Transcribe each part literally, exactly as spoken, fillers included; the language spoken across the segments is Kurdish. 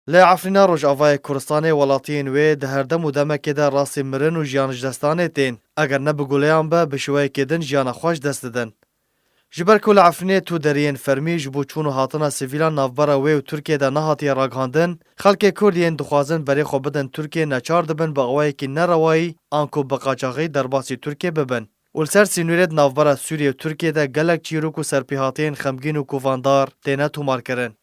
Li Efrîna Rojavayê Kurdistanê welatiyên wê di her dem û demekê de rastî mirin û jiyan ji destanê tên. Eger ne bi guleyan be, bi şêweyekê din jiyana xwe ji dest didin. Ji ber ku li Efrînê tu deriyên fermî ji bo çûn û hatina sivîlan navbera wê û Tirkiyê de nehatiye ragihandin, xelkê Kurd yên dixwazin berê xwe bidin Tirkiyê neçar dibin bi awayekî nerewayî anku bi qaçaxî derbasî Tirkiyê bibin. Û li ser sînorê di navbera Sûriyê û Tirkiyê de gelek çîrok û serpêhatiyên xemgîn û kovandar têne tomarkirin.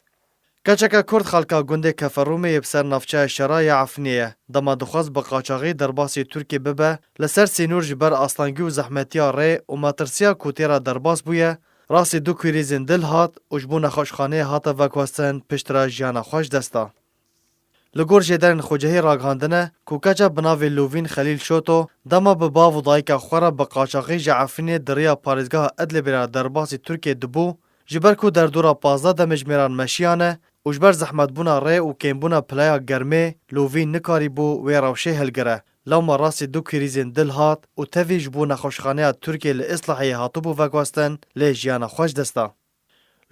Keçeke Kurd xelka gundê Keferûmê yê bi ser navçeya Şera ya Efrînê ye. Dema dixwest bi qaçaxî derbasî Tirkiyê bibe, li ser sînor ji ber astengî û zehmetiya rê û metirsiya ku tê re derbas bûye, rastî du kurîzên dil hat û ji bo nexweşxaneyê hate veguhestin, piştre jiyana xwe ji dest da. Li gor jêderên xwecihî ragihandine ku keça bi navê Lovîn Xelîl Şoto dema bi bav û dayika xwe re bi qaçaxî ji Efrînê di riya parêzgeha Idlibê re derbasî Tirkiyê dibû, ji ber ku derdora pazdeh demjimêran meşiyane û ji ber zehmetbûna rê û kêmbûna pileya germê, Lovîn nikarîbû wê rewşê hilgire. Lewma rastî du krîzên dil hat û tevî ji bo nexweşxaneya Tirkiyê li Îslahiyê hatibû veguhestin, lê jiyana xwe ji dest da.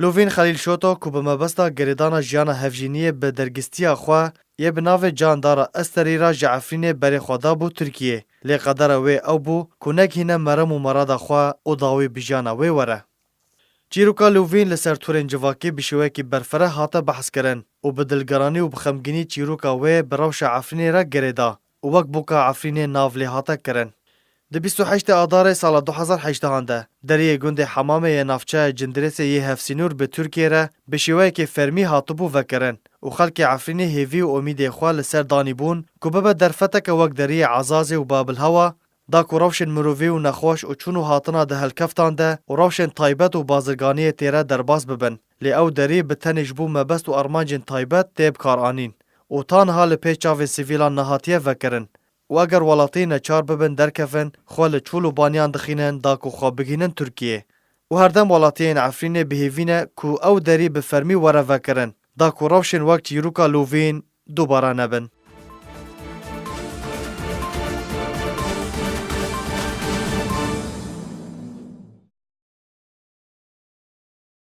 Lovîn Xelîl Şoto ku bi mebesta girêdana jiyana hevjîniyê bi dergistiya xwe yê bi navê Can Dara Esterî re ji Efrînê berê xwe dabû Tirkiyê, lê qedera wê ew bû ku negihîne merem û merada xwe û dawî bi jiyana wê were. Çîroka Lovîn li ser torên civakî bi şêweyekî berfireh hate behskirin û bi dilgiranî û bi xemgînî çîroka wê bi rewşa Efrînê re girê da û wek boka Efrînê nav lê hate kirin. Di bîst û heştê Adarê sala du hezar heşdehan de deriyê gundê Hemamê yê navçeya Cindirêsê yê hevsînor bi Tirkiyê re bi şêweyekê fermî hatibû vekirin û xelkê Efrînê hêvî û umîdê xwe li ser danîbûn ku bibe derfeteke wek deriyê Ezazê û Babilhewa, da ku rewşên mirovî û nexweş û çûn û hatina di helkeftan de û rewşên taybet û bazirganiyê tê re derbas bibin. Lê ew derî bi tenê ji bo mebest û armancên taybet tê bikaranîn û ta niha li pêş çavên sivîlan nehatiye vekirin û eger welatiyê neçar bibin derkevin, xwe li çûl û baniyan dixînin da ku xwe bigihînin Tirkiyê. Û herdem welatiyên Efrînê bi hêvî ne ku ew derî bi fermî were vekirin, da ku rewşên wek çîroka Lovîn dubare nebin.